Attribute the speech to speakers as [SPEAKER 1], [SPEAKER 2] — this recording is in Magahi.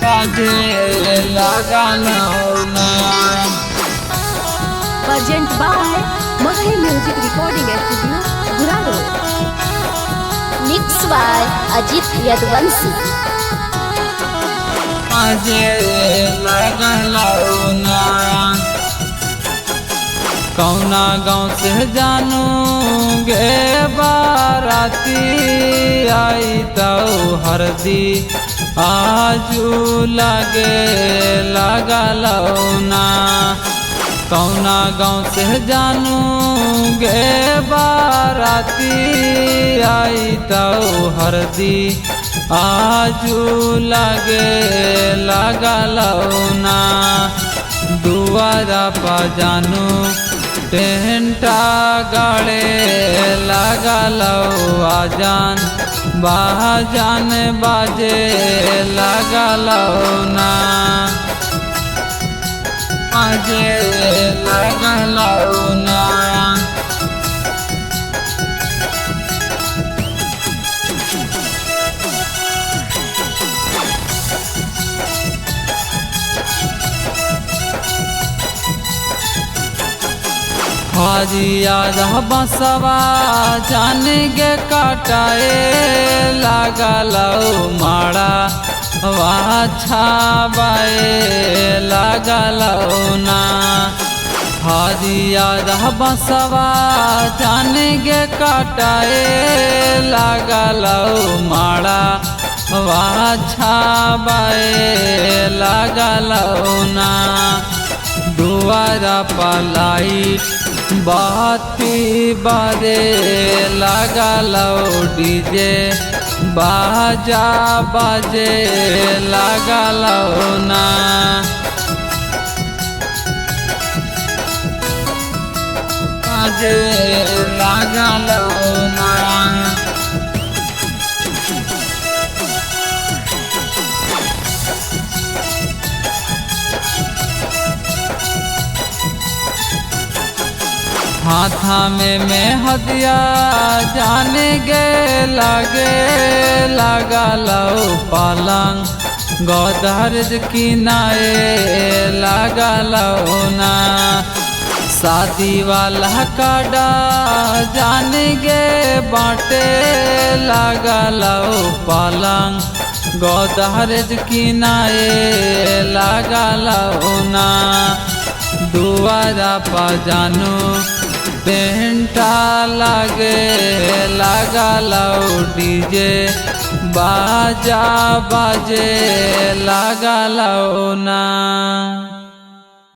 [SPEAKER 1] बाजे लागलौ ना।
[SPEAKER 2] Present by Magahi music recording studio Guraro.
[SPEAKER 3] Mix by Ajit Yaduvanshi.
[SPEAKER 1] बाजे लागलौ ना। कौना गाँव से जानू गे बाराती आई तो हरदी आजू लगे लागलौ ना। कौना गाँव से जानू गे बाराती आई तो हरदी आजू लगे लागलौ ना। दुआरा पा जानू टेंटा गाड़े लागलौ आजान बाजान बाजे लागलौ ना। बाजे लागलौ ना। हरिया बसवा जान गे काटाए लागलौ माड़ा वाछाबाए लागलौ ना। हरिया बसवा जान गे काटाए लागलौ माड़ा वाछाबाए लागलौ ना। दुआरा पलाई बाती बाजे लागलौ डीजे बाजा बाजे लागलौ ना। बाजे लागलौ ना। हाथा में मेहदिया जान गे लागे लागलौ पलंग गोदरेज किनाए लागलौ ना। शादी वाला काडा जान गे बाटे लागलौ पलंग गोदरेज किनाए लागलौ ना। दुआरा पा जानू टेंटा लागे लागलौ डीजे बाजा बाजे लागलौ ना।